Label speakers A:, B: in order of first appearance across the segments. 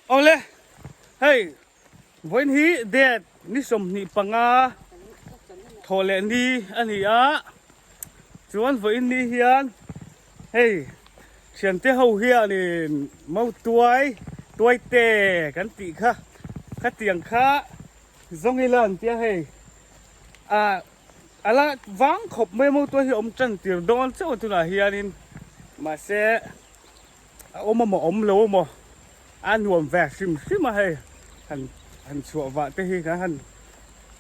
A: Awle, hei vawiin hi date ni 25 thawh leh ni a ni a, chuan vawiin ni hian hei thiante ho hianin mautuai tuaite kan tih kha khatiang kha zawng ila an tia hei ah a la vang khawp mai mautuai hi a awm tan tir dawn chauh a tunah hianin mahse A awm a maw awm lo a maw a nuam ve hrim hrim a hei han han chhuah vah te hi kan han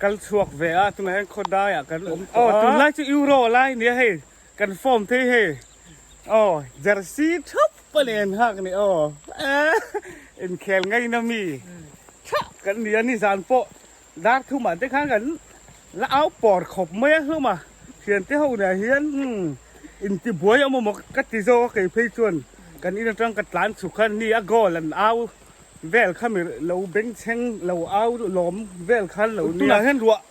A: kal chhuak ve a tunah hian khawdai ah kan awm tawh a tunlai chu euro lai nia hei kan form thei hei aw jersey thap a len hak ni aw inkhel ngaina mi thap kan ni a nizan pawh Dar thumah te khan kan la au pawr khawp mai a hlawm a, thiante ho nen hian umm intibuai awm emaw ka ti zawk a kei phei chuan kan in atang ka tlan chhuk khan ni a goal an au vel kha mi lo bengchheng lo au lawm vel khan lo nia. Tunah hian ruah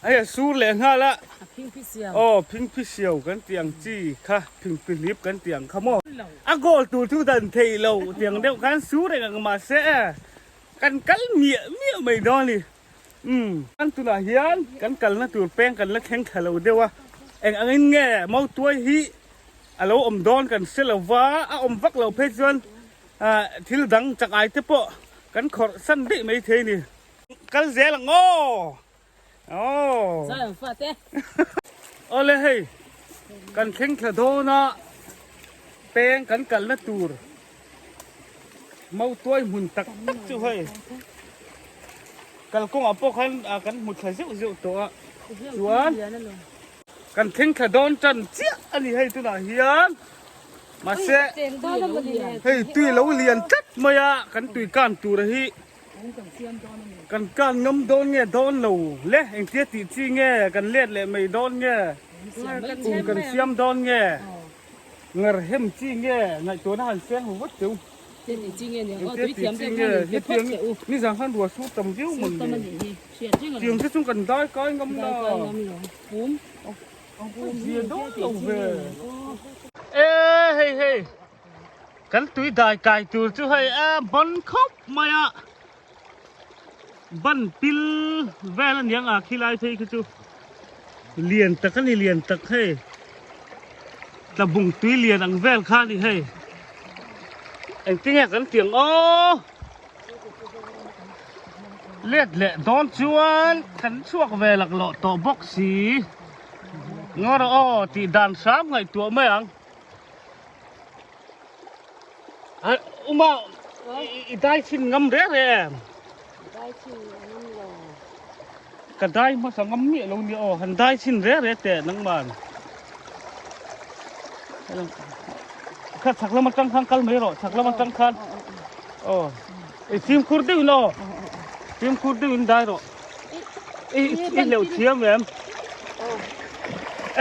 A: hei a sur leh nghal a, aw phingphi siau kan tih ang chi kha phingphi hlip kan tih ang kha maw. A goal tur chu dan theih loh tiang deuh khan sur reng ang mahse e. Kan kal miah miah mai dawn a ni. Umm. Kan tunah hian kan kalna tur peng kan la thleng thla lo deuh a, eng angin nge mautuai hi a lo awm dawn kan hre lo va, a awm vak lo phei chuan thil dang chak ai te pawh kan khawrh san daih mai thei a ni. Kal zel ang aw. Aw.
B: Zai ang fate.
A: Awle hei kan thleng thla dawn a peng kan kalna tur mautuai hmun tak tak chu hei kalkawngah pawh khan kan hmu thla zeuh zeuh tawh a chuan kan thleng thla dawn tan chiah a ni hei tunah hian mahse hei tui lo lian tlat mai a kan tui kan tur hi Kan kan ngam dawn nge dawn lo le engtia tih chi nge kan let leh mai dawn nge kum kan siam dawn nge ngar hem chi nge ngaihtuahna han seng hu vat teu engtia tih chi nge hetiang nizan khan ruah sur tam viau mawn le tiang te chung kan dai kai ngam la zia dawn lo ve e hei hei. Kan tui dai kai tur chu hei a ban khawp mai a, ban pil vel a niang a khilai phei khi chu lian tak a ni lian tak hei tlabung tui lian ang vel kha a ni hei engtinge kan tih ang aw let leh dawn chuan kan chhuak ve laklawh tawh bawk si ngaw rawh aw tih dan hram ngaihtuah mai ang. Uma i dai chin ngam reng reng em?
B: Dai chin ngam lo.
A: Ka dai hmasa ngam miah lo nia aw, han dai chin reng reng teh nangman. Kha chhak lam atang khan kal mai rawh, chhak lam atang khan. Aw. I fimkhur deuhin aw. Fimkhur deuhin dai rawh. I i hleuh thiam em?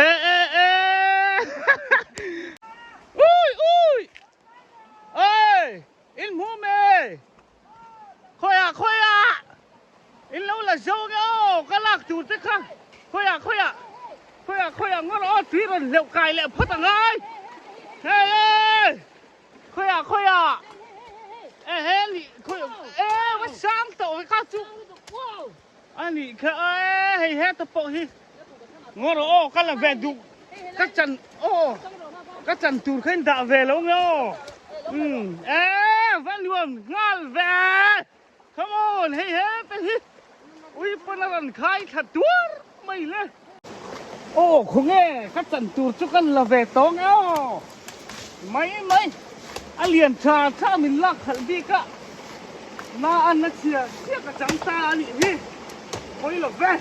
A: E e e. Ui ui. Oi, in hmu me. Khoiah khoiah. In lo la zo nge aw, ka lak tur te kha. Khoiah khoiah. Khoiah khoiah ngawr aw tui rawn hleuh kai leh phawt angai. Hei e. Khawiah khawiah e he nih khawi e va sang tawh ve kha chu a nih kha e hei heta pawh hi ngaw rawh aw ka la ve duh ka chan aw ka chan tur kha in dah ve lo nge aw um e va nuam nghal ve come on hei heta hi ui pawn a rawn khai thla tuar mai le. Aw khawnge ka chan tur chu kan la ve tawng e aw mai mai a lian tha tha min lak khalh bik a na a na chhia chhia ka chang ta a nih hi pawi lo ve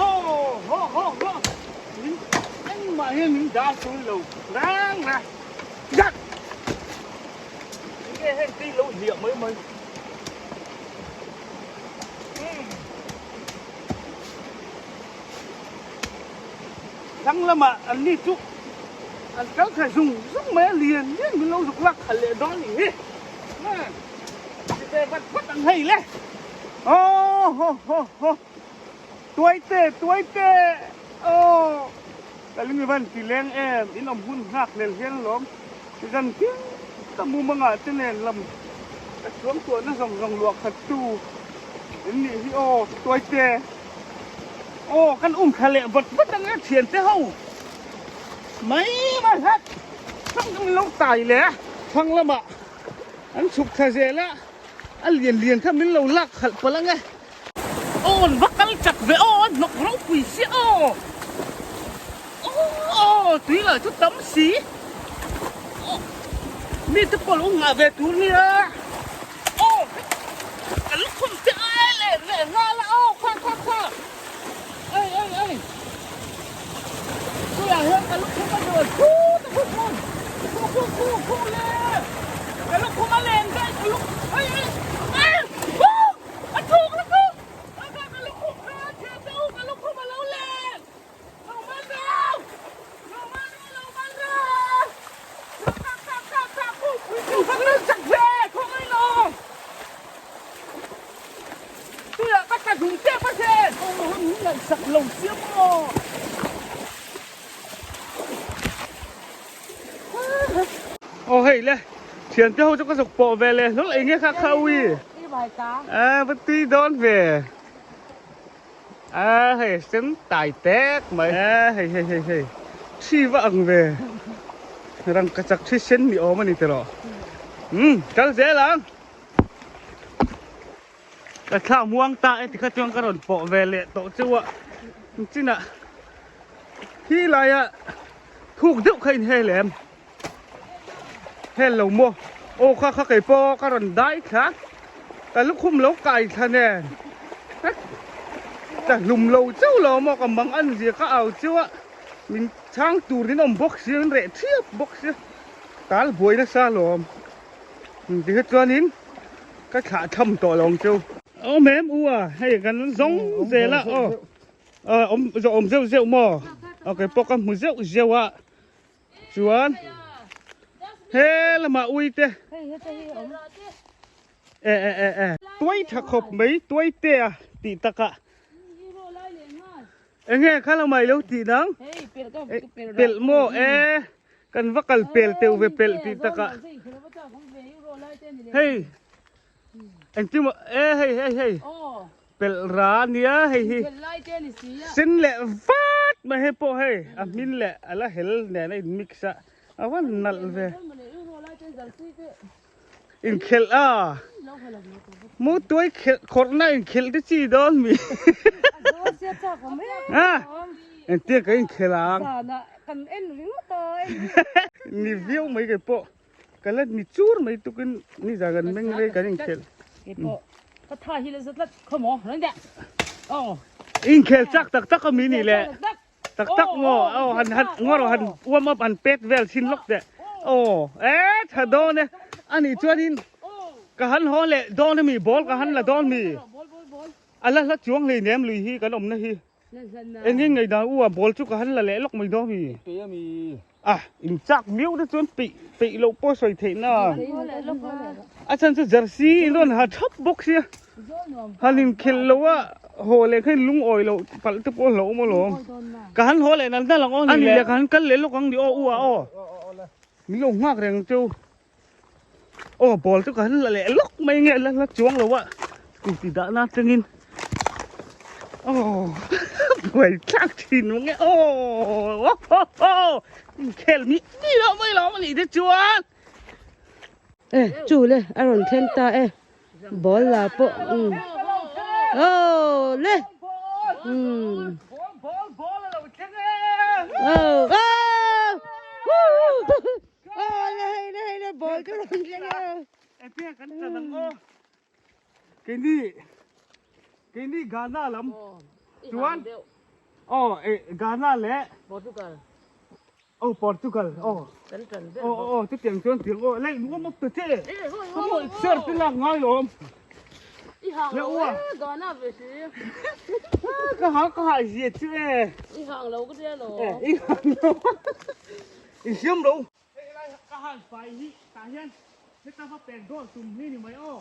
A: aw haw haw haw min engmah hian min dah sawi lo reng reng zat enge heng te hi lo hliah mai mai. Thlang lamah an ni chu an kal thla zung zung mai a, lian lian min lo zuk lak khalh leh dawn nih hi. Ti ve vat vat ang hei le. Aw haw haw haw tuai te tuai te aw ka lung i van ti leng em in awm hun nghak hlel hian alawm zan tin. Ka mumangah te nen lam ka chuang tuahna zawng zawng luah khat tu in nih hi aw Tuaite. Aw kan um thla leh vat vat ang e thiante ho mai mai hat thlang kan lo tai leh thlang lamah an chhuk thla zel a a lian lian kha min lo lak khalh palh ang e. Aw an va kal chak ve aw a hnawk ropui sia aw aw tui lah chu tam si aw mi te pawh lo nghah ve tur nia aw ka lukhum te ai leh leh nghal a aw kha kha kha ei ei ei tuiah hian ka lukhum a zawn khu ta khu khu khu khu khu khu le ka lukhum a len daih ka luk ei ei ei khu A thuk lutuk! A kha ka lukhum kha a chhe ta u, ka lukhum a lo len! Lo man rau! Lo man ru, lo man rau! Kha kha kha kha kha khu pui chu ka nal chak ve, khawngaih lo! Tuiah ka tla dum tep a chen! Aw han hun ngaihsak lo sia maw? Aw hei le thiante ho chu ka zuk pawh ve leh hlawl eng nge kha kha ui a va tui dawn ve a hei sen tai tek mai a hei hei hei hei thi va ang ve rangkachak thi sen ni awm a ni tiraw umm kal zel ang ka thla muang ta e tikha chuan ka rawn pawh ve leh tawh chu a chinah khi laia thuk deuh kha in hel em hel lo maw aw kha kha kei pawh ka rawn dai thla ka lukhum lo kai thla nen ka hlum lo chauh lo maw ka mang an zia ka au chu a min chhang tur in awm bawk sia in reh thiap bawk sia tal buai nasa alawm tikha chuanin ka thlah tham tawh lo ang chu. Awm em u a hei kan zawng zel a aw. Awm awm zeuh zeuh maw ok pawh ka hmu zeuh zeuh a chuan he lamah ui te e e e e tuai tha khawp mai tuai te a tih takah enge kha lamah ilo tih dang pelh maw e kan va kal pel teuh ve pelh tih takah hei. Engtin maw e hei hei hei pelh ra ania hei hi sen leh vat mai hei pawh hei a hmin leh a la hel nen a in mix a a va nalh ve inkhelh a mu tuai khelh khawrhna inkhelh te chi dawn mi a engtia ka inkhelh ang ni viau mai kei pawh. Ka la ni chur mai tukin ni zan kan meng rei kan inkhelh.
B: Keipawh ka tha hi la za tlat khaw maw rawn deh. Aw.
A: Inkhelh chak tak tak a mi nih le. Tak tak maw aw han han ngaw rawh han warm up han pet vel chhin lawk teh. Aw e tha dawn e. Anih chuanin ka han haw leh dawn ami ball ka han la dawn mi. A la hla chuang hleinem lui hi kan awmna hi. Eng nge ngei dan u a ball chu ka han la leh lawk mai dawn mi.
C: Peih a mi.
A: Ah in chak miau te chuan peih peih loh pawh sawi theih na. A chhan chu jersey in rawn ha thap bawk sia. Han in khelh lo a haw leh kha in lungawi loh palh te pawh hlauh awm alawm. Ka han haw leh nal nal ang aw ni le. Ka han kal leh lawk ang ni aw u a aw. Min lo nghak reng chu. Aw ball chu ka han la leh lawk mai nge la la chuang lo a scooty dah na atangin aw buai thlak thin mang e aw inkhel mi mi lo mai lo a nih te chuan.
B: E chu le a rawn thleng ta e ball la pawh um aw le um aw aw Aw le hei le hei le ball chu rawn thleng e.
A: Engtin kan chan ang aw. Keini keini Ghana lam chuan aw e Ghana leh
B: Portugal.
A: Aw Portugal aw.
B: Kan chan ber.
A: Aw aw chutiang chuan tiang aw lei nuam up ta che. Ka maw ser te lak ngai lo awm.
B: I hang lo e Ghana ve si.
A: Ka hang ka hai zia chu e.
B: I hang lo ka tia lo.
A: I hang lo. I siam lo. Hei lai ka han fai hi tah hian heta va pek dawn tum hi ni mai aw.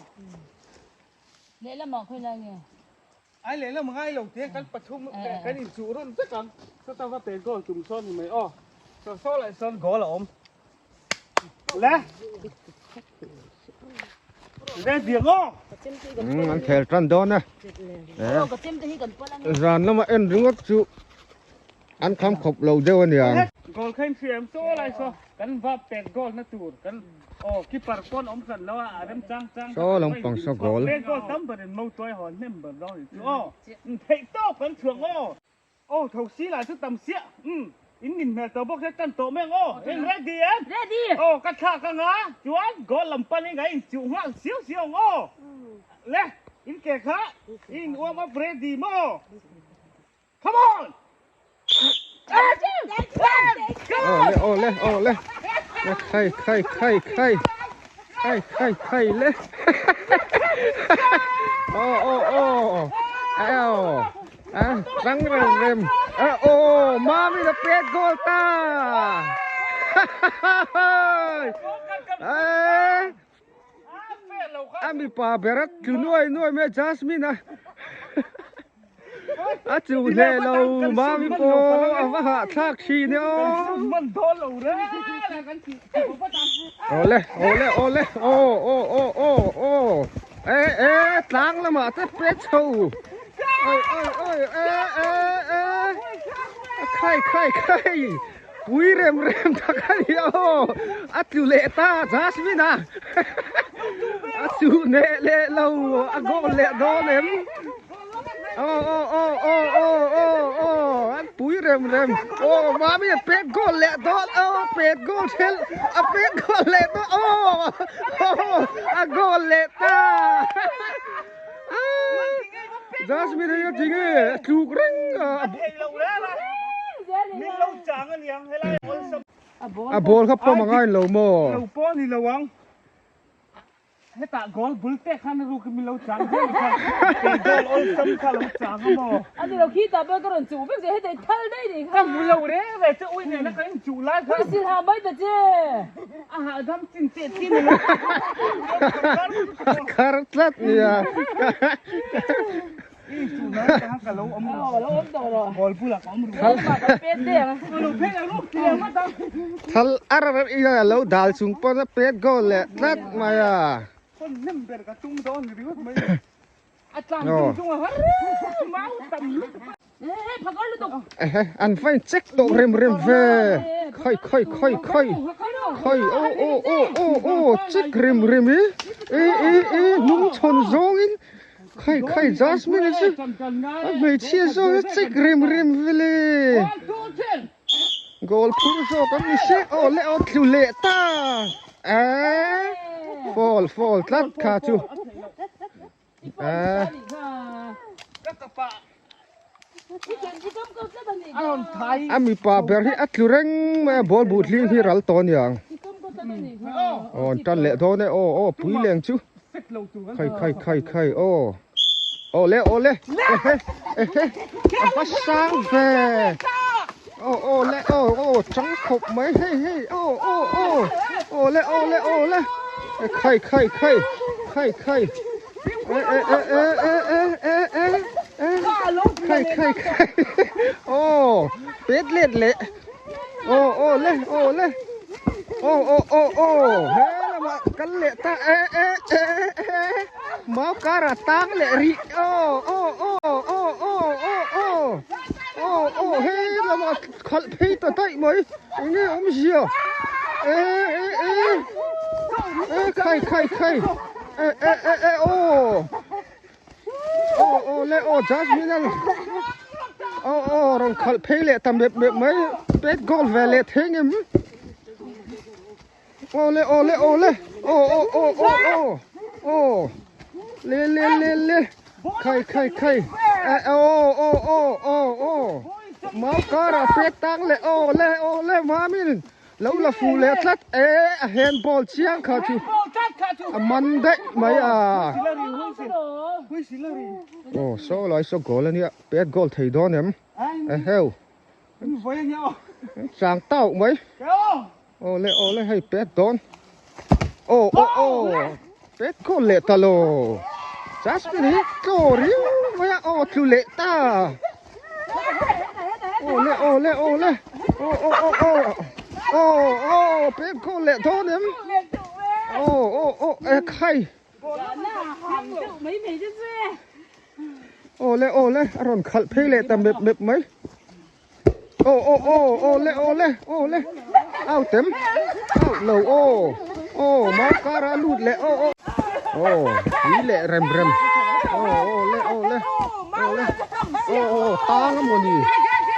B: Lehlamah khawi lai nge?
A: Ai lehlam ngai lo te kan pathum kan inchuh rawn vek ang. Sawta va pek dawn tum sawn ni mai aw. Saw saw lah sawn goal a awm. Le.
C: An khel tan dawn a zan lama en ringawt chu an kham khawp lo deuh a niang.
A: Goal kha in hria em saw lai saw kan va pet goal na tur kan aw keeper pawn awm hran lo a a rem chang chang
C: Saw lampang saw goal.
A: Pet goal tam ber in mo tuai hawn hnem ber dawn ni chu aw theih tawk kan chhuak aw. Aw tho si lah chu tam siah umm in nin hmel tawh bawk hian tan tawh mai ang aw in ready em?
B: Ready!
A: Aw ka thlak anga chuan goal lam pan in ka in chuh nghal siau siau ang aw le in ke kha in warm up ready maw come on!
C: Aw le aw le aw le le khai khai khai khai khai khai khai le aw aw aw aw A rang rem rem a aw mami na pet goal ta a mipa ber a tlu nuai nuai mai a Jasmine a a chu hle lo mami pawh a va hahthlak thin e aw awle awle awle aw aw aw aw aw e e tlang lamah te pet chho. Oi oi oi e e e khai khai khai pui rem rem tak a ni aw a tlu leh ta Jasmine a a chu neh leh lo a goal leh dawn em aw aw aw aw aw aw aw an pui rem rem aw mami a pet goal leh dawn aw pet goal thelh a pet goal leh dawn aw a goal leh ta. Jasmine hi a ti nge a tluk reng a. A ball kha pawm a ngai lo maw?
A: Lo pawh ni lo ang. Hetah goal bul te khan ruk mi lo chang zel kha. Kei goal awlsam kha lo chang a maw?
B: A ni lo khi tah pawh ka rawn chuh vek che hetah i thal daih nih kha.
A: Ka hmu lo reng reng che ui nena kan inchuh lai kha.
B: Ui silha mai ta che.
A: A hahdam chin teh chin a lo
C: A khar tlat nia. Thal ar ar ila a lo dal chung pawn a pet goal leh tlat mai a. An va in check tawh rem rem ve khai khai khai khai khai aw aw aw aw aw check rem rem i e e e hnung chhawn zawng in khai khai Jasmine chu a hmeichhia zawng hi check rem rem vele goal phur zawk an ni se aw le aw tlu leh ta eh fall fall tlat kha chu. A mipa ber hi a tlu reng mai a ball buh hling hi ral tawh aniang aw an tan leh dawn e aw aw pui leng chu khai khai khai khai aw aw le aw le ehe ehe a va sang ve aw aw le aw aw chang khawp mai hei hei aw aw aw aw le aw le aw le khai khai khai khai khai Khai khai khai aw pet let leh aw aw le aw le aw aw aw aw he lamah kal leh ta e e e e mau kara tang leh rih aw aw aw aw aw aw aw aw aw he lamah khalh phei ta daih mai eng nge awmzia e e e e khai khai khai. E e e e aw aw aw le aw Jasmine an aw aw rawn khalh phei leh ta mep mep mai pet goal ve leh thei ngem aw le aw le aw le aw aw aw aw aw aw le le le le khai khai khai e aw aw aw aw aw mau kara pet tang le aw le aw le mamin Lo la fuh leh tlat e, a handball chiang kha chu a man daih mai a. Aw saw lai saw goal ania, pet goal thei dawn em? Eheu. Chang tauh mai. Aw le aw le hei pet dawn. Aw aw aw pet goal leh ta lo. Jasmine hi tlaw riau mai a, aw tlu leh ta. Aw le aw le aw le aw aw aw aw aw aw pek goal leh dawn em Aw aw aw e khai. Aw le aw le a rawn khalh phei leh ta mep mep mai. Aw aw aw aw le aw le aw le au tem au lo aw aw mau kara lut leh aw aw aw pui leh rem rem aw aw le aw le aw le aw aw tang a mawni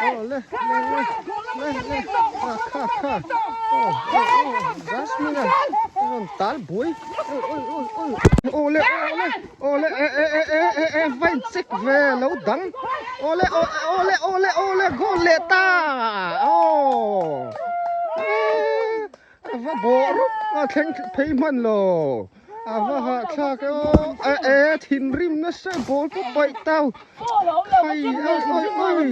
C: aw le le le le le kha kha kha aw aw aw Jasmine a rawn tal buai oi oi oi oi aw le aw le Awle e e e e e e vain chek ve lo dang awle awle awle awle goal leh ta aw a va bawh rup a thleng phei hman lo a va hahthlak e aw e e thinrim nasa ball pawh paih tau khai oi oi oi.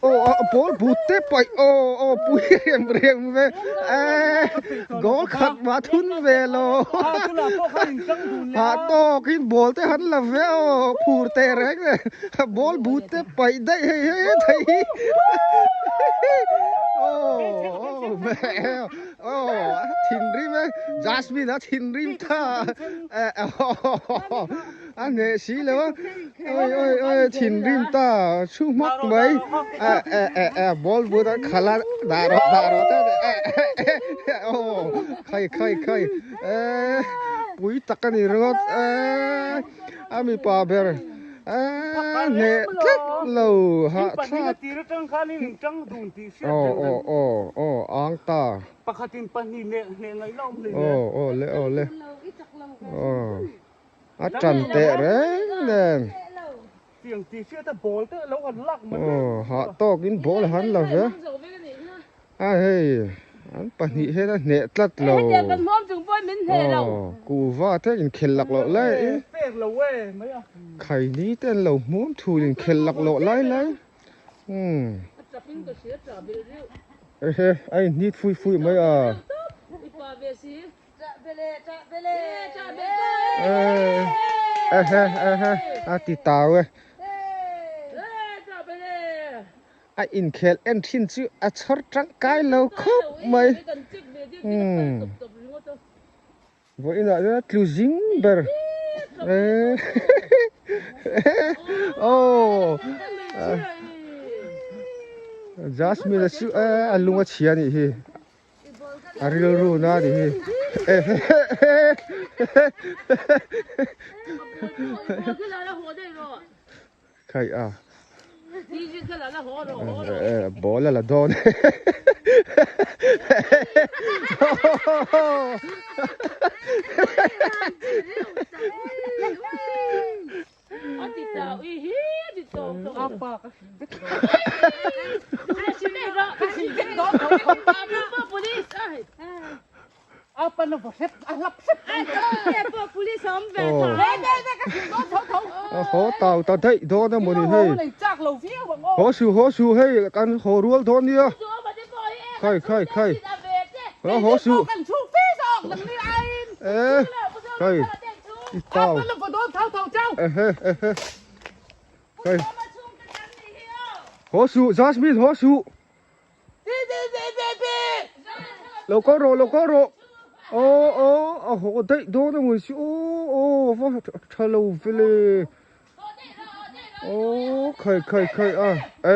C: Aw a ball but te paih aw aw pui rem rem ve eh goal khat mah thun ve lo hah tawk in ball te han la ve aw phur teh reng e ball but te paih daih hei hei thei hi aw aw aw a thinrim e Jasmine a thinrim ta eh A hneh si lo a, oi oi oi thinrim ta thu hmak mai a e e e ball but a khalh a dah rawh dah rawh ta e e e aw khai khai khai e pui tak a ni ringawt e a mipa ber e hneh tlat lo hahthlak aw aw aw aw ang ta. Aw aw le aw le aw. A tan teh reng nen. Aw hah tawkin ball han la ve. A hei an pahnih hian a hneh tlat lo. Aw kuhva te inkhel lak loh lai i. Khaini te an lo hmuam thul inkhel lak loh lai lai. Umm. Ehe a inhnit fui fui mai a. Ehe ehe a ti tau e. A inkhel en thin chu a chhawr tangkai lo khawp mai. Umm. Vawiinah chuan a tlu zing ber. Aw. Jasmine a chu a lung a chhia nih hi. A rilru na ni hi. Khai a. Ball a la dawn. Haw tau ta daih dawn a mawni hei. Haw su haw su hei kan haw rual dawn nia. Khai khai khai. Haw su. E khai. I tau. Ehe ehe. Khai. Haw su Jasmine haw su. Lo kal rawh lo kal rawh. Aw aw a haw daih dawn a mawi si aw aw va tha lo vele. Aw khai khai khai a e.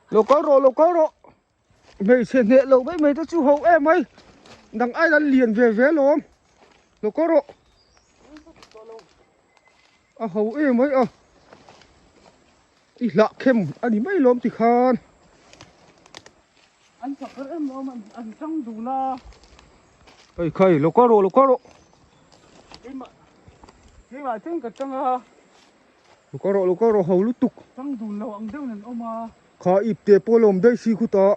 C: Lo kal rawh lo kal rawh. Hmeichhe hneh loh mai mai te chu ho em mai. Dang ai an lian ve ve alawm. Lo kal rawh. A ho em mai a. I hlah khem a ni mai lawm tikhan.
A: An chak kher em lawm an tang dun a.
C: Hei khai lo kal rawh lo kal rawh.
A: Keimah keimah chen ka tang a.
C: Lo kal rawh lo kal rawh ho lutuk.
A: Tang dun lo ang deuhin an awm a.
C: Kha ip te pawh a lawm daih si khutah.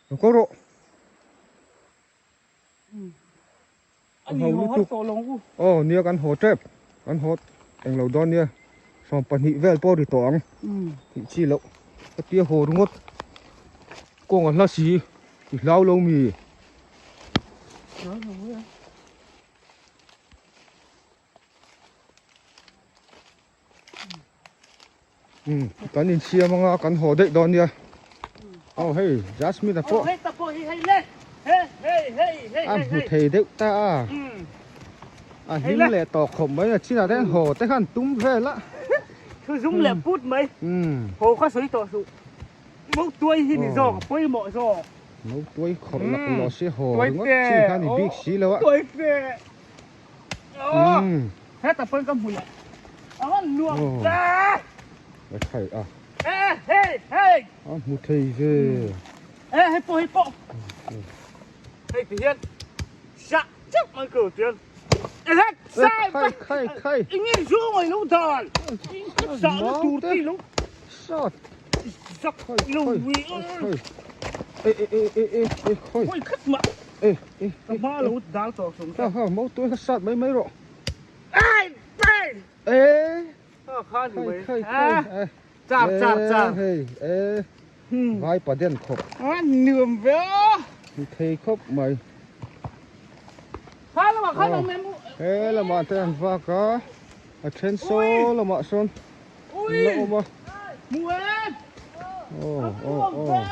C: Lo kal rawh.
A: A ni haw har tawh lo ang u.
C: Aw nia kan haw tep. Kan haw englo dawn nia. 20 vel pawh ri tawh ang. Tih chi loh. Ka tia haw ringawt. Kawng a hla si. I hlau lo mi.
A: Hlau lo e.
C: Kan insiam anga kan haw daih dawn nia. Aw hei Jasmine a pawh a hmu thei deuh ta a a hlim leh tawh khawp mai a chinah te hian haw te khan tum vel a
A: thu zum leh put mai haw kha sawi tawh suh mo tuai hi ni zawk a pawimawh zawk
C: mo tuai khawrh lak lawh si haw ringawt chi kha ni bik si lo a
A: tuai fe heta pawn ka hmu leh a va nuam ta
C: a khai a
A: e hei hei
C: a hmu thei ve
A: e hei pawh hei pawh hei ti hian sah chauh mai ko tian e hek sai
C: khai khai khai
A: ingi zu ngai lo dan sah na tur ti lo
C: sat
A: zak lo wi
C: e e e e e e khoi
A: khoi khat ma
C: e e
A: ka ma lo dal to sum
C: ha ha mo tu kha sat mai mai ro
A: ai pai
C: e
A: kha ni mai
C: khai khai
A: char char char
C: hei e vai paden khawp
A: a nuam ve
C: ni thei khawp mai
A: kha lamah khan awm em
C: he lamah te an vak a a then saw lamah sawn la awm a
A: hmu em
C: aw aw aw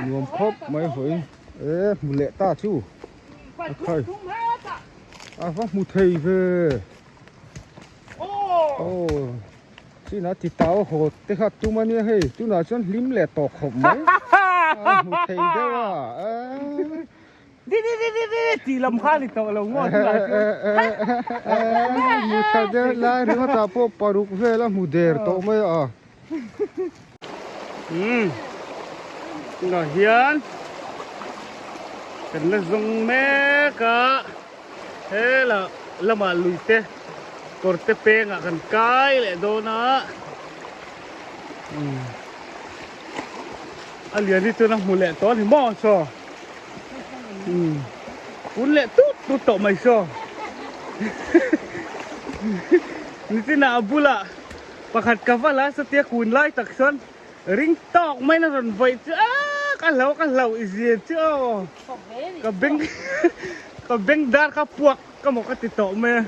C: nuam khawp mai hawi e hmu leh ta chu a khai a va hmu thei ve aw China ti tau haw te kha tum a nia hei tunah chuan hlim leh tawh khawp mai a hmu thei deuh a
A: di di di di di tih lam kha ni tawh lo ngaw tunah chuan
C: hmu tha deuh lai ringawt ah pawh paruk vel a hmu der tawh mai a
A: umm tunah hian kan la zawng mek a. Hela lamah lui te kawr te pengah kan kai leh dawn a a lian hi chuan a hmu leh tawh a ni maw saw kun leh tut tut tawh mai saw nichinah a bulah pakhat ka va la satia kun lai tak sawn ring tawk mai na rawn vaih chu a ka hlau ka hlau i zir chu aw ka beng ka beng dar kha puak ka maw ka ti tawh mai a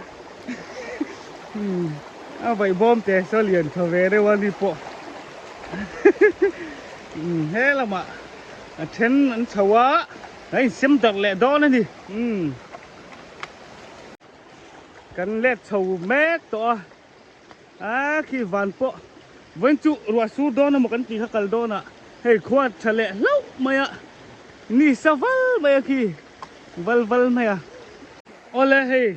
A: a vaih bawm te saw lian tha ve reuh a ni pawh he lamah a then an chho a a insem darh leh dawn a ni kan let chho mek tawh a. A khi van pawh vawiin chu ruah sur dawn emaw kan tih kha kal dawn ah hei khua tha leh hlauh mai a ni sa val mai a khi val val mai a. Awle hei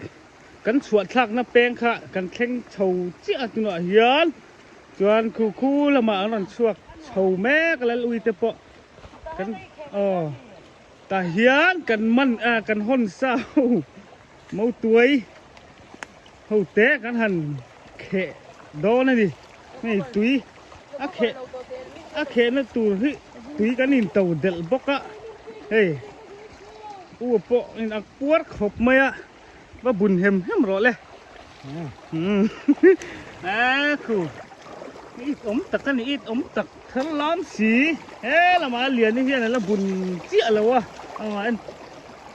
A: kan chhuah thlakna peng kha kan thleng chho chiah a tunah hian chuan khu khu lamah an rawn chhuak chho mek a lal ui te pawh kan aw tah hian kan man a kan hawn sa ho Mautuai ho te kan han kheh dawn a ni hei tui a kheh a khehna tur hi tui kan in to delh bawk a hei u pawh in a puar khawp mai a va bun hem hem rawh le a khu it awm tak a ni it awm tak thar lam si he lamah a lian hi hian a la bun chiah lo a amah en.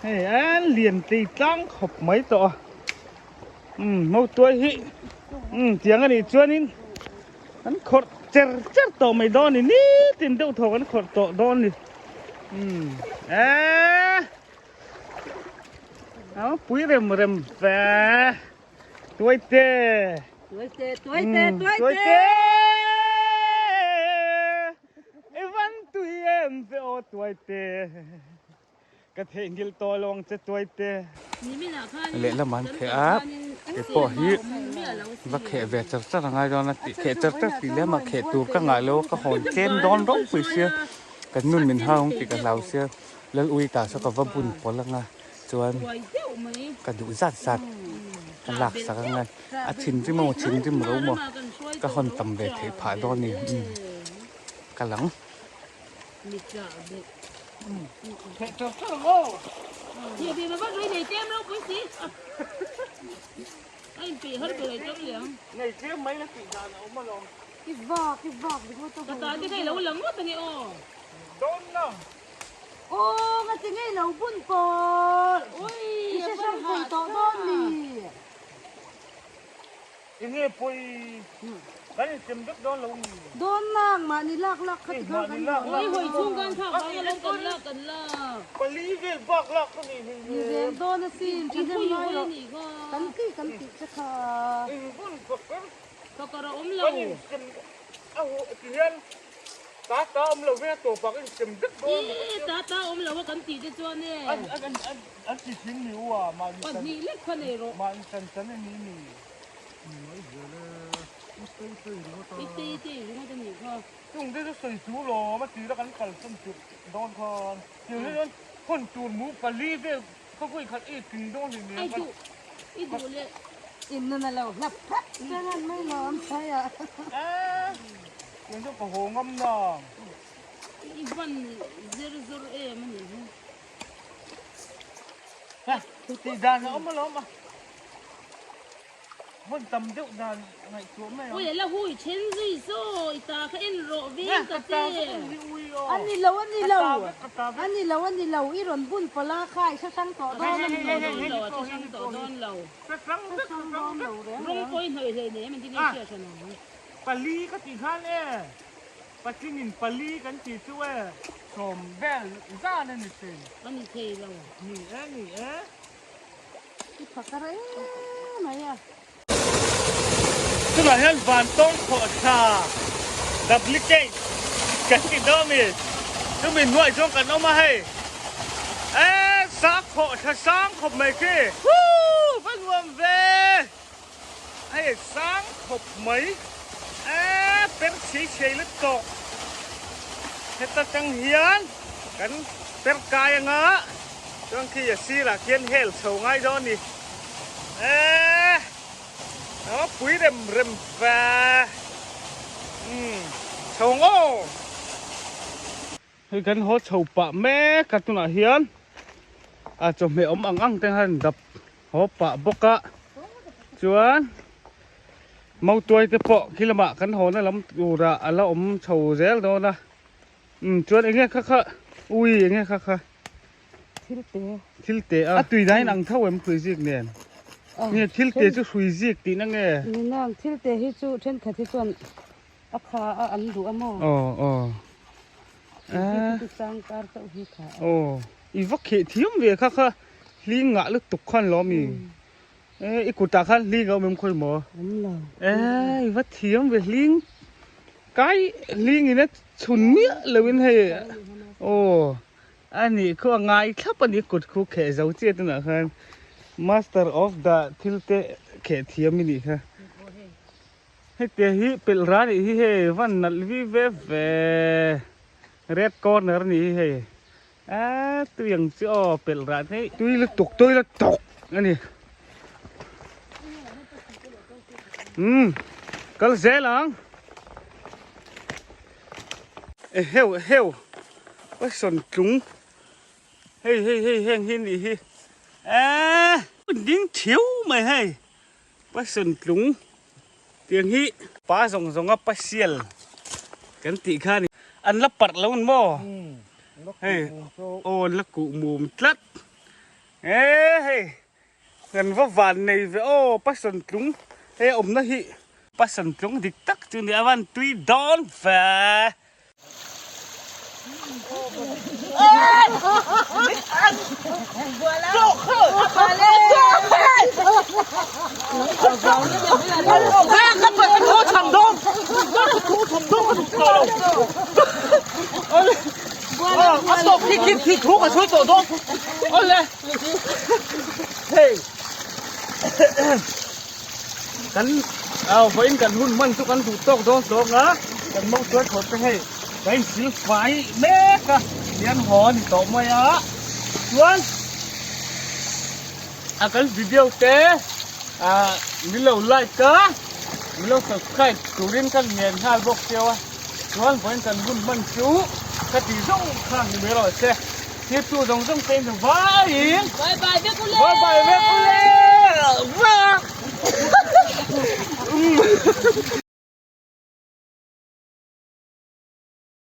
A: Hei a lian tei tlang khawp mai tawh a umm mautuai hi umm tiang a nih chuanin an khawrh cher cher tawh mai dawn a ni nitin deuh thaw kan khawrh tawh dawn a ni umm eee a pui rem rem ve tuaite
B: tuaite tuaite tuaite
A: i van tui em ve aw tuaite. Ka theihnghilh tawh lo ang che tuaite.
D: Lehlam an kheh a, kei pawh hi va kheh ve char char a ngai dawn a tih kheh char char tih lem ah kheh tur ka ngah lo a ka hawn tlem dawn ropui sia kan nun min hau ang tih ka hlau sia lal ui ta saw ka va bun pawl anga chuan ka duh zat zat ka lak sak anga a thinrim emaw thinrim ro maw ka hawn tam ve theih phah dawn a ni ka lang.
A: Enge pawi. Kan insem vek dawn lo mi.
B: Dawn nang mahni lak lak kha ti khan kan lak.
E: Ui hawi chhung kan thlak vang alawm kan lak kan lak.
A: Pali vel bak lak ka ni hei
B: Ni reng dawn asin thahnem ngai rawh. Kan ti kan tih che kha.
A: Inbun pakar.
E: Pakar a awm lo.
A: Kan insem a hu ti hian ta ta awm lo ve a tawp ah kan insem vek dawn.
E: Ih ta ta awm lo a kan tih te chuan e.
A: An an an an ti thin mi u a mahni chan.
E: Pahnih lek kha nei rawh.
A: Mahni chan chan a ni mi.
E: I tei tei ringawt a nih kha.
A: Chung te chu sawi chu lawm a tira kan kalsan tirh dawn khan tir hi chuan hawn tur mu pali vel khawpui khat i tling dawn hlei nen
E: I duh i duh leh.
B: In nun a lo hlap phat chuan an mai lawm sai a.
A: Eee tiang chuan ka haw ngam nang.
E: I van zer zawr em a nih hi.
A: Ha tih dan a awm alawm a. Hmun tam deuh dan ngaihtuah mai ang.
E: Ui a la hui then zui saw i ta kha en rawh veng ta che.
B: A ni lo a ni lo a ni lo a ni lo i rawn bun pawla kha i hre hrang tawh dawn a ni.
E: Dawn lo a hre hrang tawh dawn lo.
A: Hre hrang vek hre hrang vek.
E: Rawng pawh i hnawih hlei nei em engtin nge hriat hran ang.
A: Pali ka tih khan e patlingin pali kan tih chu e sawm vel zan a ni thei.
E: A ni thei lo.
A: Ni e ni e.
B: I phak a rei mai a.
A: Chutah hian vantawng khawh tha duplicate kan ti dawn a ni. Chumi hnuai chuan kan awm a hei. Eee sa khawh tha sang khawp mai khi. Woo va nuam ve. Hei sang khawp mai. Eee per chhei chhei lutuk. Heta tang hian kan per kai anga chuan khi a sirah khian hel chho ngai dawn a ni. Eee a pui rem rem ve. Umm chho ang aw. Hei kan haw chho pah mek a tunah hian a chawhmeh awm ang ang te khan dap haw pah bawk a chuan mautuai te pawh khi lamah kan haw na lam turah a la awm chho zel dawn a umm chuan eng nge kha kha ui eng nge kha kha
B: thil te
A: thil te a a tui dahin ang tho em hrui zik nen nge thil te chu hrui zik tihna nge
B: nunang thil te hi chu thenkhat hi chuan A kha a an duh a maw?
A: Aw aw.
B: Hi chu sang kar chauh hi kha a.
A: Aw i va kheh thiam ve kha kha hling ngah lutuk khan lo mi. E i kutah khan hling a awm em khawi maw?
B: Awm lo.
A: E i va thiam ve hling kai hling in a chhun miah lo in hei aw a nih khu a ngai thlap a ni kut khu kheh zo chiah tunah khan master of the thil te kheh thiam i nih kha. Hetiang hi pelh ra nih hi hei van nalh vi ve ve red corner nih hi hei aaa tui ang chu aw pelh rah te hi tui lutuk tui lutuk a ni umm kal zel ang eheu eheu sawn tlung hei hei hei heng hi nih hi aaa ding thiau mai hei. Passion tlung tiang hi pa zawng zawnga pasial kan tih kha a ni. An la parh lo ang maw? Hei aw an la kuh mum tlat. E hei kan va van nei ve aw passion tlung hei a awmna hi passion tlung dik tak chu a ni a van tui dawn ve. Kan vawiin kan hun hman chu kan duh tawk dawn zawng a kan mo chuan thawt te hei kan insil fai mek a hian haw a ni tawh mai a chuan a kan video te ah min lo like a min lo subscribe turin kan ngen nghal bawk cheu a chuan vawiin kan hun hman chu ka tih zawng kha ni mai rawh se. Thirtu zawng zawng te in vaiin
E: Bye bye vek ule!
A: Bye bye vek ule! Vak!